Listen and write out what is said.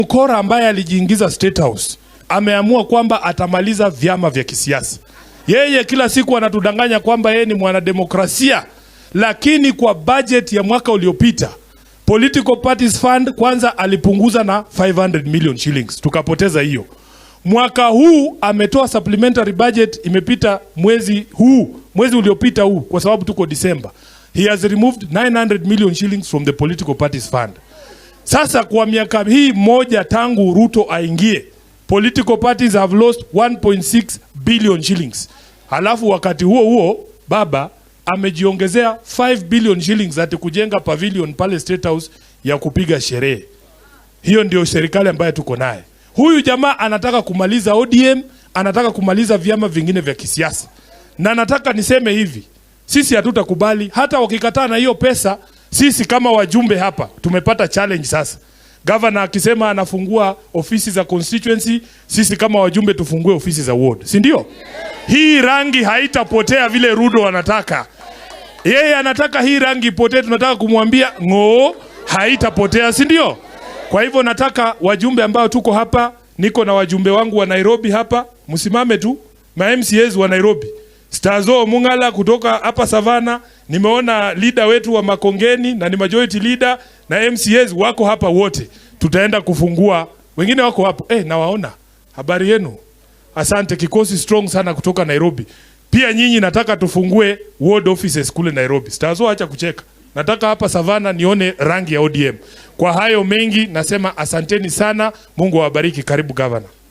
Mkora ambaye alijiingiza State House ameamua kwamba atamaliza vyama vya kisiasa. Yeye kila siku anatudanganya kwamba yeye ni mwanademokrasia, lakini kwa budget ya mwaka uliopita Political Parties Fund kwanza alipunguza na 500 million shillings, tukapoteza hiyo. Mwaka huu ametoa supplementary budget, imepita mwezi huu, mwezi uliopita huu, kwa sababu tuko December. He has removed 900 million shillings from the Political Parties Fund. Sasa kwa miaka hii moja tangu Ruto aingie, political parties have lost 1.6 billion shillings. Halafu wakati huo huo baba amejiongezea 5 billion shillings ati kujenga pavilion pale State House ya kupiga sherehe. Hiyo ndio serikali ambayo tuko naye. Huyu jamaa anataka kumaliza ODM, anataka kumaliza vyama vingine vya kisiasa. Na nataka niseme hivi, sisi hatutakubali hata wakikataa na hiyo pesa. Sisi kama wajumbe hapa tumepata challenge sasa. Governor akisema anafungua ofisi za constituency, sisi kama wajumbe tufungue ofisi za ward, si ndio? Hii rangi haitapotea vile Ruto anataka. Yeye anataka hii rangi ipotee, tunataka kumwambia ng'oo, haitapotea, si ndio? Kwa hivyo nataka wajumbe ambao tuko hapa, niko na wajumbe wangu wa Nairobi hapa, msimame tu, ma MCAs wa Nairobi. Stazo Mungala kutoka hapa Savana, nimeona leader wetu wa Makongeni na ni majority leader na MCAs wako hapa wote. Tutaenda kufungua, wengine wako hapo. Nawaona. Habari yenu? Asante, kikosi strong sana kutoka Nairobi. Pia nyinyi nataka tufungue ward offices kule Nairobi. Stazo, acha kucheka. Nataka hapa Savana nione rangi ya ODM. Kwa hayo mengi nasema asanteni sana. Mungu awabariki. Karibu governor.